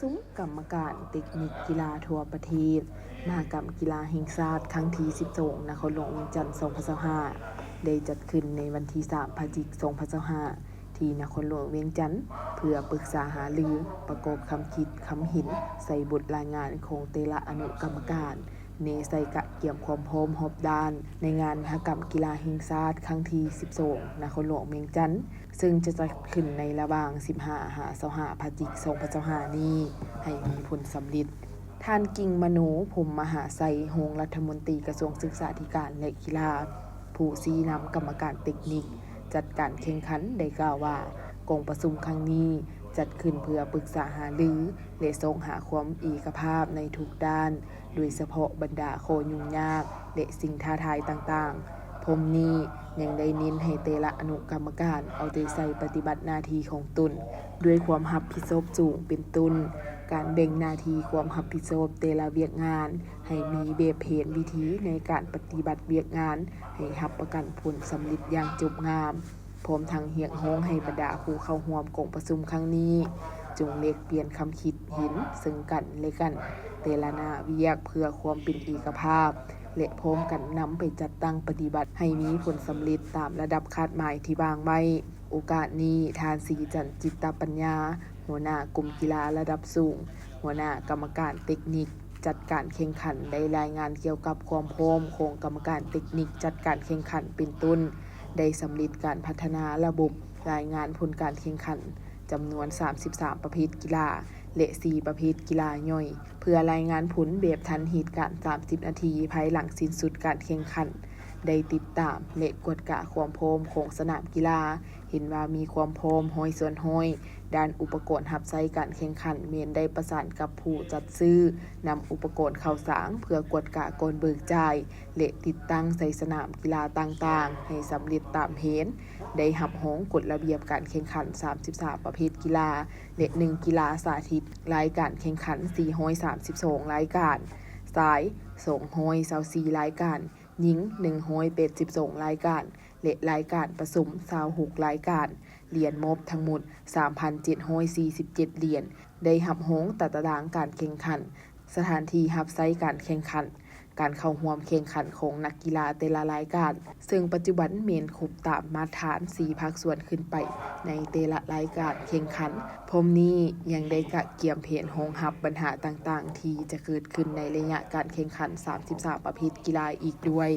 ປະຊຸມກຳມະການເຕັກນິກກິລາທົ່ວປະເທດ ມະຫະກຳກິລາແຫ່ງຊາດຄັ້ງທີສິບສອງ ນະຄອນຫຼວງວຽງຈັນ ສອງພັນຊາວຫ້າ ໄດ້ຈັດຂຶ້ນໃນວັນທີສາມ ພະຈິກ ສອງພັນຊາວຫ້າ ທີ່ນະຄອນຫຼວງວຽງຈັນ ເພື່ອປຶກສາຫາລື, ປະກອບຄຳຄິດຄຳເຫັນໃສ່ບົດລາຍງານຂອງແຕ່ລະອະນຸກຳມະການ ແນໃສ່ກະກຽມຄວາມພ້ອມຮອບດ້ານ ໃນງານມະຫະກຳກິລາແຫ່ງຊາດຄັ້ງທີສິບສອງ ນະຄອນຫຼວງວຽງຈັນ ເຊິ່ງຈະຈັດຂຶ້ນໃນລະຫວ່າງສິບຫ້າ ຫາ ຊາວຫ້າ ພະຈິກ ສອງພັນຊາວຫ້າ ນີ້ ໃຫ້ມີຜົນສຳເລັດ. ທ່ານ ກິ່ງມະໂນ ພົມມະຫາໄຊ ຮອງລັດຖະມົນຕີກະຊວງສຶກສາທິການ ແລະ ກິລາ ຜູ້ຊີ້ນຳກຳມະການເຕັກນິກຈັດການແຂ່ງຂັນ ໄດ້ກ່າວວ່າ ກອງປະຊຸມຄັ້ງນີ້ຈັດຂຶ້ນເພື່ອປຶກສາຫາລື ແລະ ຊອກຫາຄວາມເອກະພາບໃນທຸກດ້ານ ໂດຍສະເພາະບັນດາຂໍ້ຫຍຸ້ງຍາກ ແລະ ສິ່ງທ້າທາຍຕ່າງໆ. ພ້ອມນີ້ຍັງໄດ້ເນັ້ນໃຫ້ແຕ່ລະອະນຸກຳມະການເອົາໃຈໃສ່ປະຕິບັດໜ້າທີ່ຂອງຕົນດ້ວຍຄວາມຮັບຜິດຊອບສູງ ເປັນຕົ້ນ ການແບ່ງໜ້າທີ່ຄວາມຮັບຜິດຊອບແຕ່ລະວຽກງານ ໃຫ້ມີແບບແຜນວິທີໃນການປະຕິບັດວຽກງານ ໃຫ້ຮັບປະກັນຜົນສຳເລັດຢ່າງຈົບງາມ. ພ້ອມທັງຮຽກຮ້ອງໃຫ້ບັນດາຜູ້ເຂົ້າຮ່ວມກອງປະຊຸມຄັ້ງນີ້ ຈົ່ງແລກປ່ຽນຄຳຄິດເຫັນເຊິ່ງກັນ ແລະ ກັນ ແຕ່ລະໜ້າວຽກເພື່ອຄວາມເປັນເອກະພາບ ແລະ ພ້ອມກັນນຳໄປຈັດຕັ້ງປະຕິບັດໃຫ້ມີຜົນສຳເລັດຕາມລະດັບຄາດໝາຍທີ່ວາງໄວ້. ໂອກາດນີ້ ທ່ານ ສີຈັນ ຈິດຕະປັນຍາ ຫົວໜ້າກົມກິລາລະດັບສູງ, ຫົວໜ້າກຳມະການເຕັກນິກ ຈັດການແຂ່ງຂັນ ໄດ້ລາຍງານກ່ຽວກັບຄວາມພ້ອມຂອງກຳມະການເຕັກນິກຈັດການແຂ່ງຂັນ ເປັນຕົ້ນ ໄດ້ສຳເລັດການພັດທະນາລະບົບລາຍງານຜົນການແຂ່ງຂັນ ຈຳນວນສາມສິບສາມປະເພດກິລາ ແລະ ສີ່ປະເພດກິລາຍ່ອຍ ເພື່ອລາຍງານຜົນແບບທັນເຫດການສາມສິບນາທີ ພາຍຫຼັງສິ້ນສຸດການແຂ່ງຂັນ, ໄດ້ຕິດຕາມ ແລະ ກວດກາຄວາມພ້ອມຂອງສະໜາມກິລາ, ເຫັນວ່າມີຄວາມພ້ອມຮ້ອຍສ່ວນຮ້ອຍ. ດ້ານອຸປະກອນຮັບໃຊ້ການແຂ່ງຂັນ ແມ່ນໄດ້ປະສານກັບຜູ້ຈັດຊື້ ນຳອຸປະກອນເຂົ້າສາງ ເພື່ອກວດກາກ່ອນເບີກຈ່າຍ ແລະ ຕິດຕັ້ງໃສ່ສະໜາມກິລາຕ່າງໆ ໃຫ້ສຳເລັດຕາມແຜນ. ໄດ້ຮັບຮອງກົດລະບຽບການແຂ່ງຂັນສາມສິບສາມປະເພດກິລາ ແລະ ໜຶ່ງກິລາສາທິດ, ລາຍການແຂ່ງຂັນສີ່ຮ້ອຍສາມສິບສອງລາຍການ, ຊາຍສອງຮ້ອຍຊາວສີ່ລາຍການ, ຍິງໜຶ່ງຮ້ອຍແປດສິບສອງລາຍການ ແລະ ລາຍການປະສົມຊາວຫົກລາຍການ, ຫຼຽນມອບທັງໝົດສາມພັນເຈັດຮ້ອຍສີ່ສິບເຈັດຫຼຽນ, ໄດ້ຮັບຮອງຕາຕະລາງການແຂ່ງຂັນ, ສະຖານທີ່ຮັບໃຊ້ການແຂ່ງຂັນ, ການເຂົ້າຮ່ວມແຂ່ງຂັນຂອງນັກກິລາແຕ່ລະລາຍການ, ເຊິ່ງປັດຈຸບັນແມ່ນຄົບຕາມມາດຖານສີ່ພາກສ່ວນຂຶ້ນໄປໃນແຕ່ລະລາຍການແຂ່ງຂັນ. ພ້ອມນີ້ຍັງໄດ້ກະກຽມແຜນຮອງຮັບບັນຫາຕ່າງໆ ທີ່ຈະເກີດຂຶ້ນໃນໄລຍະການແຂ່ງຂັນສາມສິບສາມປະເພດກິລາອີກດ້ວຍ.